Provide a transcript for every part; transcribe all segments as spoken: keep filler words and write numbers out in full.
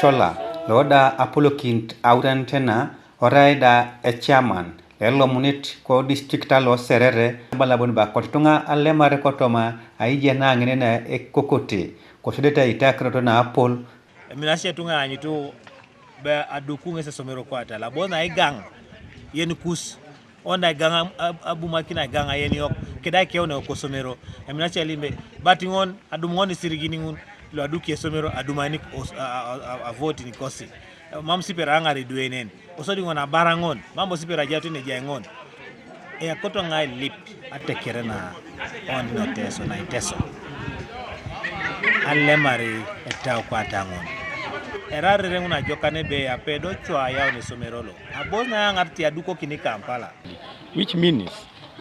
Chola, lo da apolokinit autan tena, orai da echairman lo elomunit ko district alo Serere, abala bon ba kotituŋa alemar kotoma aijena ŋine na ekokote, kosodete aitakirot na apol. Eminasi etuŋa aanyutu be aduku ŋes esomero kwata, labo na igaŋ yen kus, o na igaŋ ab-, ab-, abumakin igaŋ yen yok, keda keune kosomero, eminasi elimbe, bat ŋon, adum ŋon isirigin ŋun, lo aduki esomero, adumani os-, a, a, a, a, avotin kosi. Mam sipera aŋar iduenen. Kosodi ŋon abara ŋon, mam bo sipera ajatun ejai ŋon. Eyakoto ŋai lip atekere na oni na Teso, na Iteso. Alemari etau kwata ŋon. Erarere ŋun ajokan ebe apedo cwa ayaun esomero lo. Abos na yaŋar ti adukokini Kampala. Which means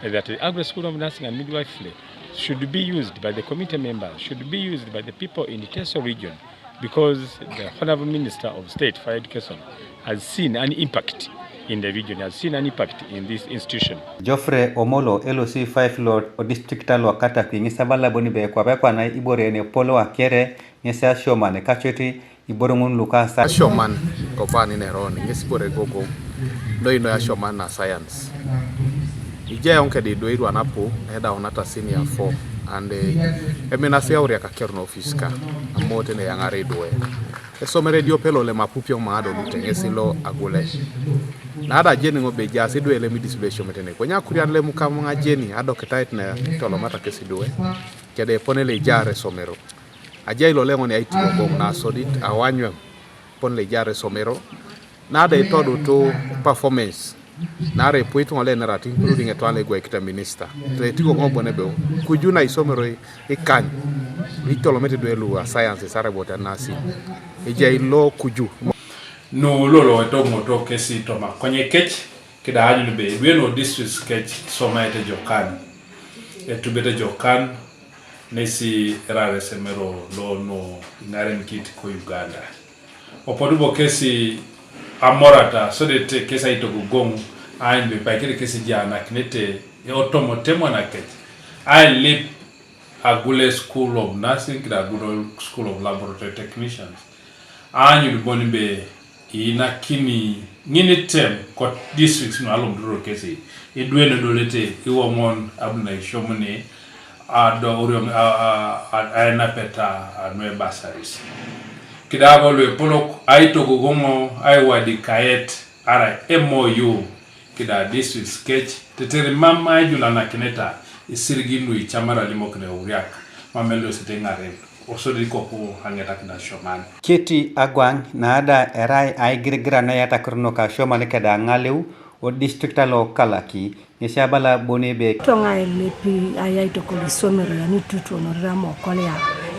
that the Agweley School of Nursing and Midwifery should be used by the committee members, should be used by the people in the Teso region, because the Honorable Minister of State for Education has seen an impact in the region, has seen an impact in this institution. Geoffrey Omolo, L C five lo district alo Katakwi, ŋes abala bon be kwape kwana ibore ne polo akere, ŋes asioman kacwet iboro ŋun luka sa. Asioman kopa ninero ni ŋes ibore gogo, noi noi asioman na science. Ije eoŋ kede idwe irwan apu, edaunata senior four, and, eh, eminasi auriak akeru na ofis ka, amote ne yaŋar idwe. Esomero ediope lo lem apupioŋ maŋ adolute ŋes lo Agweley. Nada ajeni ŋo be ejaas idwe lem idis lu esiomete ne. Konye akurian lem kamaŋ ajeni adoketait ne tolomata kes idwe, kede epone lo ejaar esomero. Ajai lo leŋoni aitigogoŋ nasodit awanyueŋ pon lo ejaar esomero, nada itodutu performance, naarai epuit ŋo lo enerat including etwan lo egwaikita minister, tetigogoŋ bon ebe kuju na isomero ikany, itolomete idwe lu a sciences arai bo te nursing, ejai lo kuju. Nu lolo etomoto kesi toma konyekec, kida aanyun be idwe nu districts kec isomaete ejokan, etubete ejokan, nesi erare esemero lo nu iŋaren kit ko Uganda. Opotu bo kesi amorata, sodete kesi aitogogoŋ, aany be paikete kesi janakinete, eotomo temwanakec, ailip Agweley School of Nursing, kida Agweley School of Laboratory Technicians. Aanyun bon be iinakini ŋin item ko districts nu alomutoro kesi, idwe nu edolete iwoŋon abu na isiomuni, ado oriom, a, a, a, aenapeta anu ebasaris. Kida bo lu epolok aitogogoŋo aiwadikayet arai M O U, kida districts kec, tetere mam aijulanakineta isirigin lu icamara limokin euriak, mam elosit iŋaren, osodi ikoku aŋetakin asioman. Keti agwaŋ naada erai aigirigiran na eyatakirunok asioman keda aŋaleu o district alo Kalaki, ŋesi abala bon ebe. Toŋa elepi ayai tokol isomero yani tutuonori amokolea,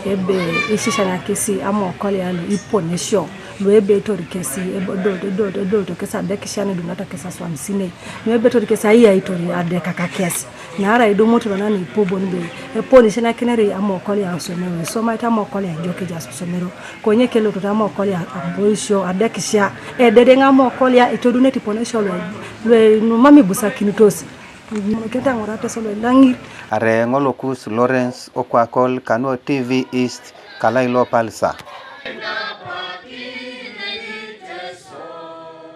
ebe isisianakisi amokolea lu iponesio, lu ebe etori kesi, ebe edolto, edolto, edolto kesi adekisia nu idunata kesi aswamisinei, nu ebe etori kesi ayai tori adekaka kesi. Naarai idumut lona nipo bon be eponisianakinere amokolea osomero, isomaete amokolea ijo kejaas osomero, konye kelototo amokolea aboisio adekisia, ededeŋ amokolea etodunete iponesio lue, lue numam ibusakinitos. Mono ketaŋora Teso lo ilaŋir. Are ŋolokus Lawrence Okwakol kanu T V East, Kalai lo Palisa.